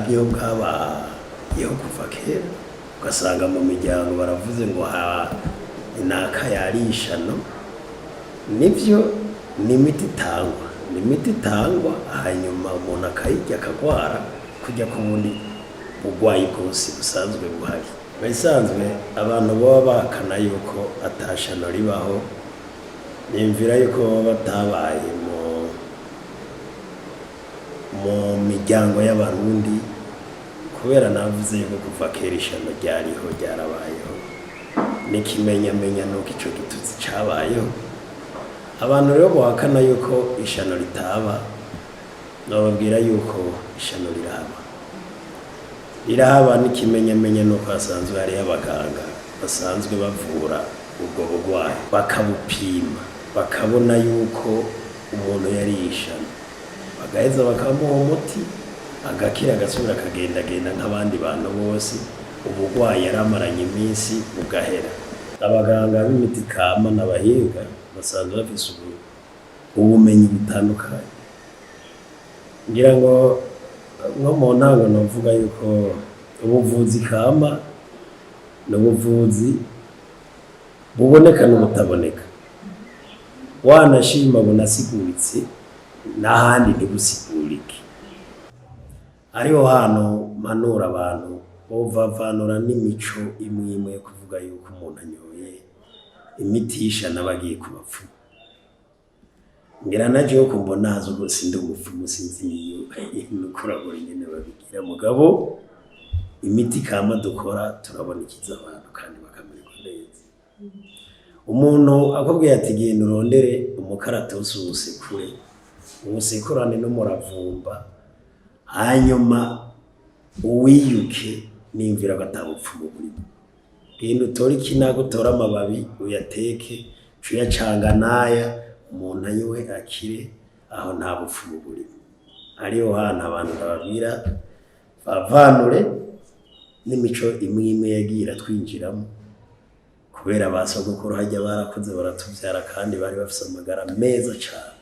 bwamyeho, bwabayeho kuva kera. Ugasanga mu miryango baravuze ngo ha inaka yarishano. Nibyo, ni imiti itangwa, ni imiti itangwa, hanyuma umuntu akayirya akagwara kujya ku bundi burwayi bwose busanzwe buhari. Bisanzwe abantu baba bahakana yuko atashano ribaho, nimvira yuko baba batabaye mu miryango y'Abarundi, kubera navuze yuko kuva kera ishano ryariho, ryarabayeho. N'ikimenyamenya nuko ico gitutsi cabayeho. Abantu rero bohakana yuko ishano ritaba, nababwira yuko ishano rirahaba, rirahaba. N'ikimenyamenya nuko hasanzwe hariho abaganga basanzwe bavura ubwo burwayi, bakabupima, bakabona yuko umuntu yari ishano, bagaheza bakamuha umuti, agakira, agasubira akagendagenda nk'abandi bantu bose. Uburwayi yari amaranye iminsi bugahera. Abaganga b'imiti kama n'abahinga basanzwe bafise ubumenyi butandukanye. Ngira ngo nko mu ntango novuga yuko ubuvuzi kama ni ubuvuzi buboneka n'ubutaboneka, wanashima bunasiguritse n'ahandi ntibusigurike. Ariho hantu mpanura abantu bovavanura n'imico imwe imwe yo kuvuga yuko umuntu anyoye imiti y'ishano aba agiye ku bapfumu. Ngira na jewe ko mbona haza ubwo sindi umupfumu, sinzi niyo nukurabura ingene babigira, mugabo imiti kama dukora turabona ikiza abantu kandi bakamererwa neza. Umuntu akubwiye ati: "Genda urondere umukaratusi, uwusekure, uwusekurane n'umuravumba, hanyuma uwiyuke," nimvira ko ata bupfumu burimo. "Genda utore ikinago, utore amababi, uyateke, uce uyacanga n'aya, umuntu anywe akire," aho nta bupfumu burimo. Ariho hantu abantu ndababwira bavanure n'imico imwe imwe yagiye iratwinjiramo, kubera ba sogokuru hajya barakuze baratuvyara kandi bari bafise amagara meza cane.